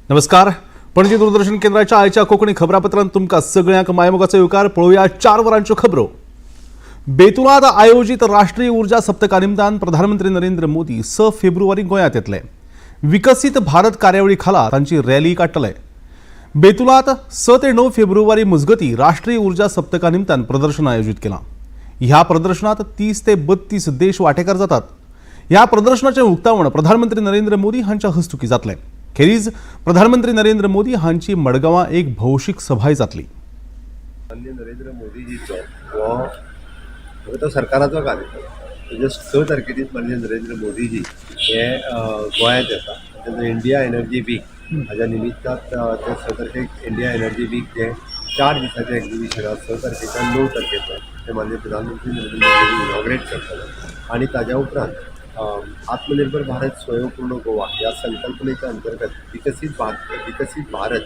नमस्कार, पणजी दूरदर्शन केंद्राच्या आयच्या कोंकणी खबरापत्रांत तुमकां सगळ्यांक मायमोगाचो येवकार. पळोवया 4 वरांच्यो खबरो. बेतुलात आयोजीत राष्ट्रीय ऊर्जा सप्तका निमतान प्रधानमंत्री नरेंद्र मोदी 6 फेब्रुवारी गोंयांत येतले. विकसीत भारत कार्यावळी खाला तांची रॅली काडटले. बेतुलात 6 ते 9 फेब्रुवारी मजगती राष्ट्रीय ऊर्जा सप्तका निमतान प्रदर्शन आयोजीत केलां. ह्या प्रदर्शनात 30 ते 32 देश वांटेकार जातात. ह्या प्रदर्शनाचें उक्तावण प्रधानमंत्री नरेंद्र मोदी हांच्या हस्तुकीं जातलें. खेरीज प्रधानमंत्री नरेंद्र मोदी हांची मडगांवां एक भौशीक सभाय जातली. माननीय नरेंद्र मोदीजीचो हो तो सरकाराचो कार्यक्रम. म्हणजे 6 तारखेरीच माननीय नरेंद्र मोदीजी हे गोंयांत येता. तेन्ना इंडिया एनर्जी वीक हाज्या निमित्तान ते 6 तारखेक इंडिया एनर्जी वीक जें 4 दिसाचें एक्झिबिशन आसा, 6 तारखेच्यान 9 तारखे पर्यंत, तें माननीय प्रधानमंत्री नरेंद्र मोदीजी इनॉग्रेट करतले. आनी ताज्या उपरांत आत्मनिर्भर भारत स्वयंपूर्ण गोवा ह्या संकल्पनेच्या अंतर्गत विकसीत भारत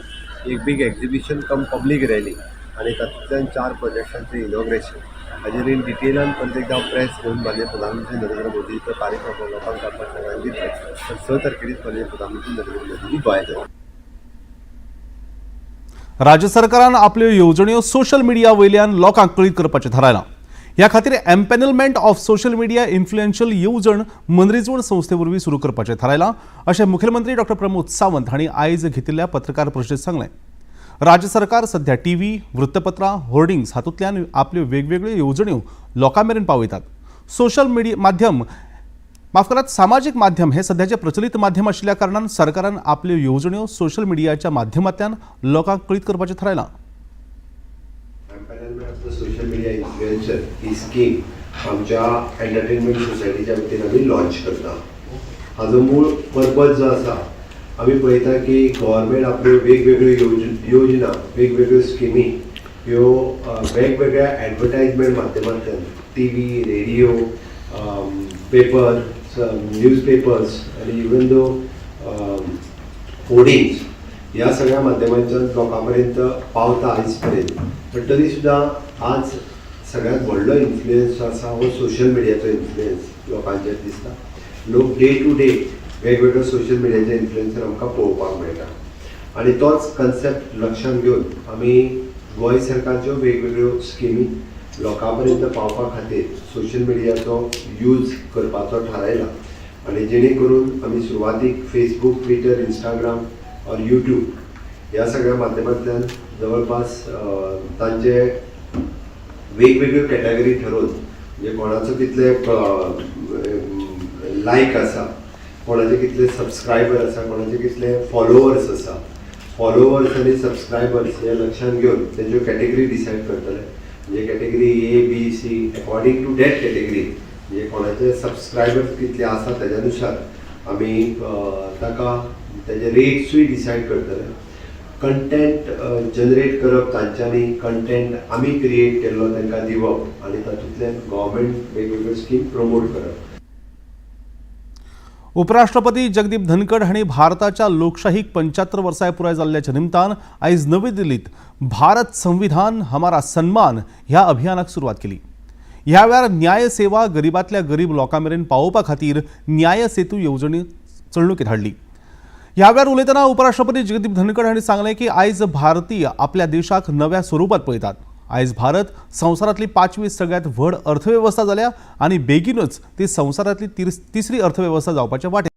एक big exhibition cum public rally आनी तातूंतल्यान चार प्रोजेक्टांचें इनॉग्रेशन हाजेर इन डिटेलान परत एकदा प्रेस घेवन माननीय प्रधानमंत्री नरेंद्र मोदीचो कार्यक्रम लोकांक जावपाक सगळ्यांक दितले. तर 6 तारखेरीच माननीय प्रधानमंत्री नरेंद्र मोदीजी गोंयांत येतले. राज्य सरकारान आपल्यो येवजण्यो सोशल मिडिया वयल्यान लोकांक कळीत करपाचें थारायलां. ह्या खातीर empanelment of social media influencer येवजण मनरिजवण संस्थे वरवीं सुरू करपाचें थारायलां, अशें मुखेलमंत्री डॉक्टर प्रमोद सावंत हांणी आयज घेतिल्ल्या पत्रकार परिशदेंत सांगलें. राज्य सरकार सध्या टीव्ही, वृत्तपत्रां, होर्डिंग्स हातूंतल्यान आपल्यो वेगवेगळ्यो येवजण्यो लोकां मेरेन पावयतात. सोशल मिडिया माध्यम, माफ करात, सामाजीक माध्यम हे सध्याचे प्रचलित माध्यम आशिल्ल्या कारणान सरकारान आपल्यो येवजण्यो सोशल मिडियाच्या माध्यमांतल्यान लोकांक कळीत करपाचें थारायलां. Empanelment of the social media influencer he scheme आमच्या एंटरटेनमेंट सोसायटीच्या वतीन आमी लॉन्च करता. हाजो मूळ पर्पज जो आसा, आमी पळयता की गव्हर्मेंट आपल्यो वेगवेगळ्यो योजना, वेगवेगळ्यो स्किमी ह्यो वेगवेगळ्या एडवर्टायजमेंट माध्यमांतल्यान TV, radio, paper, news papers आनी इवन दो होर्डिंग्स ह्या सगळ्या माध्यमांच्यान लोकां पर्यंत पावता आयज पर्यंत. पण तरी सुद्दां आज सगळ्यात व्हडलो इन्फ्लुयन्स जो आसा हो सोशल मिडियाचो इन्फ्लुयन्स लोकांचेर दिसता. लोक डे टू डे वेगवेगळ्यो सोशल मिडियाचे इन्फ्लुयन्सर आमकां पळोवपाक मेळटा आनी तोच कन्सेप्ट लक्षांत घेवन आमी गोंय सरकारच्यो वेगवेगळ्यो स्किमी लोकां पर्यंत पावपा खातीर सोशल मिडियाचो यूज करपाचो थारायला. आनी जेणे करून आमी सुरवातीक फेसबूक, ट्विटर, इंस्टाग्राम और यूट्यूब ह्या सगळ्या माध्यमांतल्यान जवळपास तांचे वेगवेगळ्यो कॅटेगरी ठरोवन, म्हणजे कोणाचो कितले लायक आसा, कोणाचे कितले सबस्क्रायबर आसा, कोणाचे कितले फॉलोवर्स आसा, फॉलोवर्स आनी सबस्क्रायबर्स हे लक्षांत घेवन तेंच्यो कॅटेगरी डिसायड करतले. म्हणजे category A, B, C, according to that category, म्हणजे कोणाचे सबस्क्रायबर्स कितले आसा तेज्या नुसार आमी ताका तेजे रेट्सूय डिसायड करतले. कंटेंट जनरेट करप तांच्यांनी, कंटेंट आमी क्रिएट केल्लो तांकां दिवप आनी तातूंतल्यान गव्हर्मेंट वेगवेगळ्यो स्कीम प्रमोट करप. उपराष्ट्रपती जगदीप धनखड हांणी भारताच्या लोकशाहीक 75 वर्सां पुराय जाल्ल्याच्या निमतान आयज नवी दिल्लीत "भारत संविधान हमारा सन्मान" ह्या अभियानाक सुरवात केली. ह्या वेळार न्याय सेवा गरिबांतल्या गरीब लोकां मेरेन पावोवपा खातीर न्याय सेतू येवजणी चलणुकेत हाडली. ह्या वेळार उलयतना उपराष्ट्रपती जगदीप धनखड हांणी सांगलें की आयज भारतीय आपल्या देशाक नव्या स्वरुपात पळयतात. आयज भारत संवसारांतली पांचवी सगळ्यात व्हड अर्थवेवस्था जाल्या आनी बेगीनूच ती संवसारांतली तिसरी अर्थवेवस्था जावपाच्या वाटेर,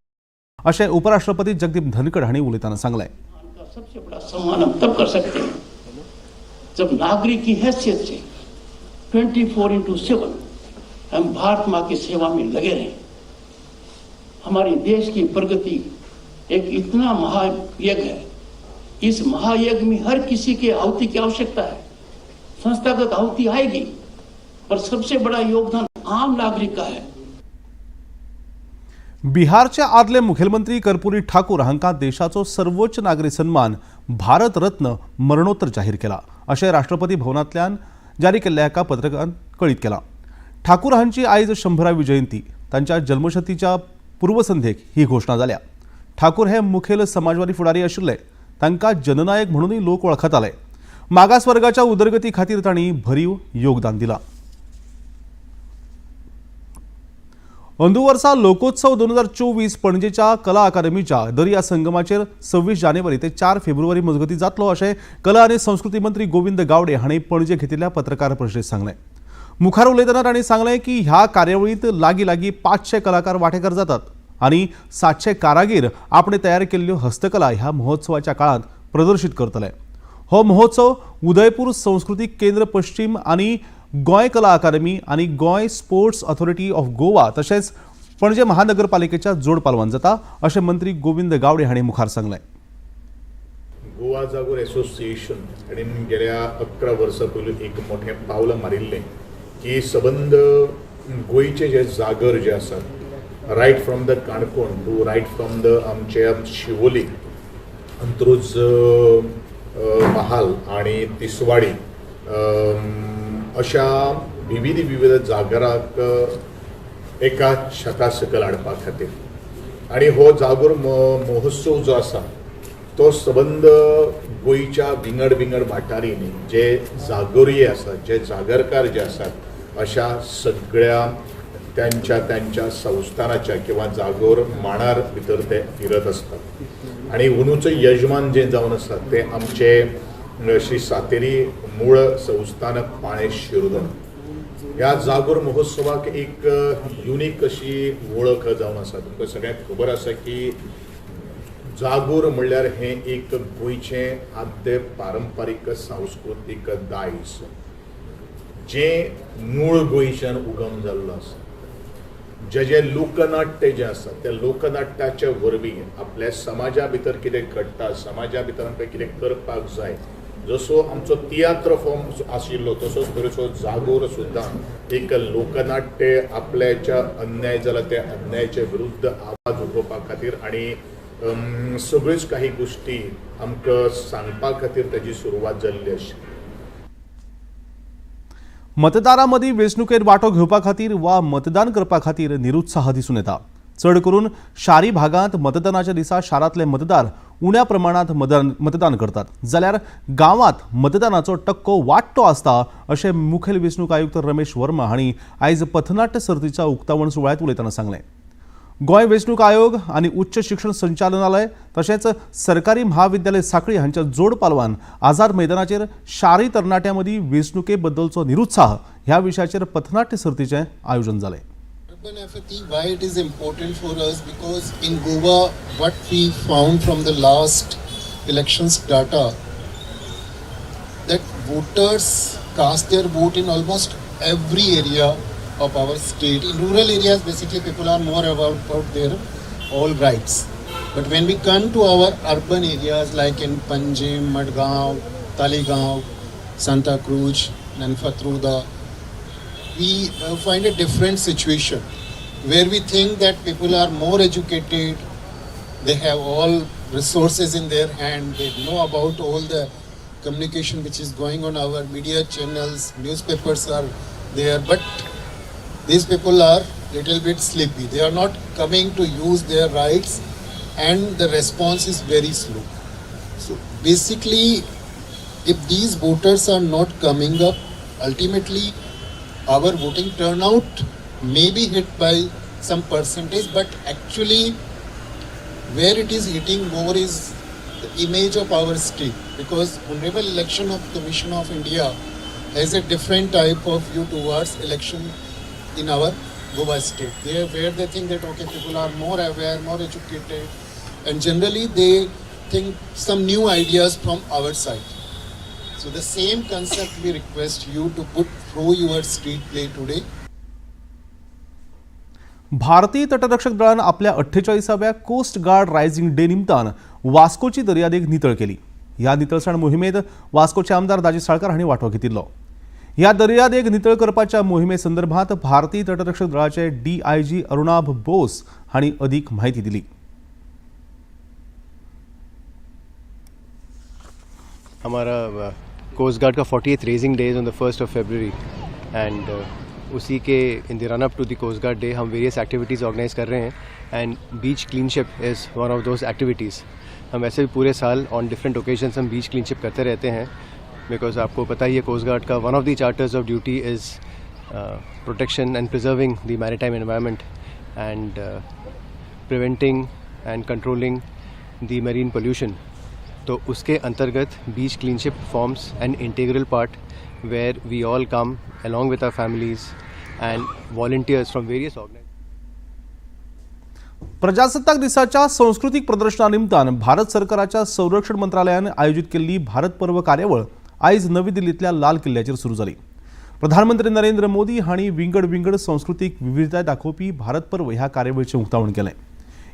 अशें उपराष्ट्रपती जगदीप धनखड हांणी उलयतना सांगलें. का सबसे बड़ा सम्मान हम तब कर सकते हैं जब नागरिक की हैसियत से 24x7 हम भारत माँ की सेवा में लगे रहें. हमारे देश की प्रगति एक इतना महायज्ञ है. इस महायज्ञ में हर किसी के आहुति की आवश्यकता है. संस्थागत आहुति आएगी, पर सबसे बड़ा योगदान आम नागरिक का है. बिहारचे आदले मुखेलमंत्री कर्पुरी ठाकूर हांकां देशाचो सर्वोच्च नागरी सन्मान भारत रत्न मरणोत्तर जाहीर केला, अशें राष्ट्रपती भवनांतल्यान जारी केल्ल्या एका पत्रकान कळीत केलां. ठाकूर हांची आयज 100वी जयंती. तांच्या जल्मशतीच्या पूर्वसंध्येक ही घोशणा जाल्या. ठाकूर हे मुखेल समाजवादी फुडारी आशिल्ले. तांकां जननायक म्हणूनय लोक वळखताले. मागास वर्गाच्या उदरगती खातीर तांणी भरीव योगदान दिलां. अंदू वर्सा लोकोत्सव 2024 पणजेच्या कला अकादमीच्या दर्या संगमाचेर 26 जानेवारी ते 4 फेब्रुवारी मजगतीं जातलो अशें कला आनी संस्कृती मंत्री गोविंद गावडे हांणी पणजे घेतिल्ल्या पत्रकार परिशदेंत सांगलें. मुखार उलयतना तांणी सांगलें की ह्या कार्यावळींत लागीं लागीं 500 कलाकार वांटेकार जातात आनी 700 कारागीर आपणे तयार केल्ल्यो हस्तकला ह्या महोत्सवाच्या काळांत प्रदर्शीत करतले. हो महोत्सव उदयपूर संस्कृतीक केंद्र पश्चिम आनी गोंय कला अकादमी आनी Goa sports authority of Goa तशेंच पणजे महानगरपालिकेच्या जोड पालवान जाता अशें मंत्री गोविंद गावडे हांणी मुखार सांगलें. गोवा जागोर एसोसिएशन हाणें गेल्या 11 वर्सां पयलीं एक मोठें पावल मारिल्लें की सबंद गोंयचे जे जागर जे आसात right from the Canacona to right from the आमचे शिवोली, अंत्रुज महाल आनी तिसवाडी अशा विविध विविध जागराक एका छता सकयल हाडपा खातीर आनी हो जागोर महोत्सव जो आसा तो सबंद गोंयच्या विंगड विंगड वाठारांनी जे जागोरये आसात, जे जागरकार जे आसात अशा सगळ्या त्यांच्या त्यांच्या संस्थानाच्या किंवा जागोर माणार भितर ते फिरत आसतात आनी अंदूचो यजमान जे जावन आसा ते आमचे श्री सातेरी मूळ संस्थान पाळें शिरदोन. ह्या जागोर महोत्सवाक एक युनीक अशी वळख जावन आसा. तुमकां सगळ्यांक खबर आसा की जागोर म्हणल्यार हें एक गोंयचें आद्य पारंपारीक सांस्कृतीक दायज जें मूळ गोंयच्यान उगम जाल्लो आसा. जे जे लोकनाट्य जें आसा त्या लोकनाट्याच्या वरवीं आपल्या समाजा भितर कितें घडटा, समाजा भितर आमकां कितें करपाक जाय, जसो आमचो तियात्र फॉर्म आशिल्लो तसोच तरेचो जागोर सुद्दां एक लोकनाट्य आपल्याच्या अन्याय जाला त्या अन्यायाच्या विरुद्ध आवाज उठोवपा खातीर आनी सगळ्योच काही गोश्टी आमकां सांगपा खातीर ताजी सुरवात जाल्ली आशिल्ली. मतदारां मदीं वेंचणुकेत वांटो घेवपा खातीर वा मतदान करपा खातीर निरुत्साह दिसून येता. चड करून शारी भागांत मतदानाच्या दिसा शारांतले मतदार उण्या प्रमाणांत मतदान करतात, जाल्यार गांवांत मतदानाचो टक्को वाडटो आसता अशें मुखेल वेंचणूक आयुक्त रमेश वर्मा हांणी आयज पथनाट्य सर्तीच्या उक्तावण सुवाळ्यांत उलयतना सांगलें. गोंय वेंचणूक आयोग आनी उच्च शिक्षण संचालनालय तशेंच सरकारी म्हाविद्यालय सांखळी हांच्या जोड पालवान आझाद मैदानाचेर शारी तरणाट्यां मदीं वेंचणुके बद्दलचो निरुत्साह ह्या विशयाचेर पथनाट्य सर्तीचें आयोजन जालें. Urban apathy, why it is important for us? Because in Goa, what we found from the last elections data, that voters cast their vote in almost every area of our state. In rural areas, basically people are more about their all rights. But when we come to our urban areas like in Panjim, Madgaon, Taleigao, Santa Cruz and Fatorda, we find a different situation where we think that people are more educated, they have all resources in their hand, they know about all the communication which is going on, our media channels, newspapers are there, but these people are little bit sleepy. They are not coming to use their rights and the response is very slow. So basically, if these voters are not coming up, ultimately our voting turnout may be hit by some percentage, but actually where it is hitting more is the image of our state, because Honorable Election of Commission of India has a different type of view towards election in our Goa state. They, where they think that okay, people are more aware, more educated, and generally they think some new ideas from our side. So the same concept we request you to put through your street play today. भारतीय तटरक्षक दळान आपल्या 48व्या coast guard rising day निमतान वास्कोची दर्यादेग नितळ केली. ह्या नितळसाण मोहिमेत वास्कोचे आमदार दाजी साळकार हांणी वांटो घेतिल्लो. ह्या दर्यादेग नितळ करपाच्या मोहिमे संदर्भात भारतीय तटरक्षक दळाचे DIG Arunabh Bose हांणी अदीक म्हायती दिली. हमारा कोस्ट गार्ड का 40th raising day is on the 1st of February and उसी के in the run up to the coast guard day हम वेरियस एक्टिविटीज़ ऑर्गेनाइज कर रहे हैं and beach cleanship is one of those activities. हम वैसे भी पूरे साल ऑन डिफरेंट ओकेजन्स हम बीच क्लीनशिप करते रहते हैं, because आपको पता ही है कोस्ट गार्ड का one of the charters of duty is protection and preserving the maritime environment. and preventing and controlling the marine pollution. तो उसके अंतर्गत beach cleanship forms an integral part, where we all come along with our families and volunteers from various organizations. प्रजासत्ताक दिसाच्या संस्कृतीक प्रदर्शना निमतान भारत सरकाराच्या संरक्षण मंत्रालयान आयोजीत केल्ली भारत पर्व कार्यावळ आयज नवी दिल्लींतल्या लाल किल्ल्याचेर सुरू जाली. प्रधानमंत्री नरेंद्र मोदी हांणी विंगड विंगड संस्कृतीक विविधताय दाखोवपी भारत पर्व ह्या कार्यावळीचें उक्तावण केलें.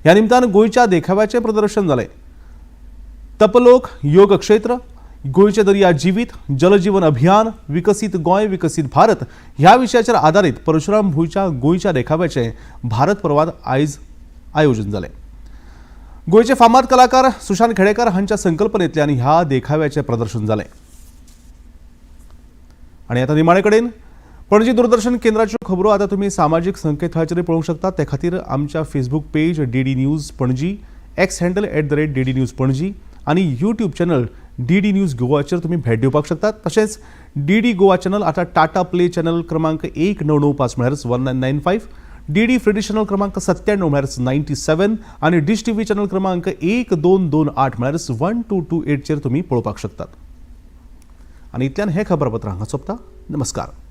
ह्या निमतान गोंयच्या देखाव्याचें प्रदर्शन जालें. तपलोक, योगक्षेत्र, गोंयचे दर्या जिवीत, जलजीवन अभियान, विकसीत गोंय विकसीत भारत ह्या विशयाचेर आदारीत परशुराम भुंयच्या गोंयच्या देखाव्याचें भारत पर्वात आयज आयोजन जालें. गोंयचे फामाद कलाकार सुशांत खेडेकर हांच्या संकल्पनेंतल्यान ह्या देखाव्याचें प्रदर्शन जालें. आनी आतां निमाणे कडेन पणजी दूरदर्शन केंद्राच्यो खबरो आतां तुमी सामाजीक संकेतथळाचेर पळोवंक शकतात. ते खातीर आमच्या Facebook page DD news Panaji, x handle @DDNews Panaji आनी यूट्यूब चॅनल डीडी न्यूज गोवाचेर तुमी भेट दिवपाक शकतात. तशेंच डीडी गोवा चॅनल आतां टाटा प्ले चॅनल क्रमांक 1995 म्हळ्यारच 1995, डीडी फ्री चॅनल क्रमांक 97 म्हळ्यारच 97 आनी डिश टीव्ही चॅनल क्रमांक 1228 म्हळ्यारच 1228चेर तुमी पळोवपाक शकतात. आनी इतल्यान हें खबरपत्र हांगा सोंपता. नमस्कार.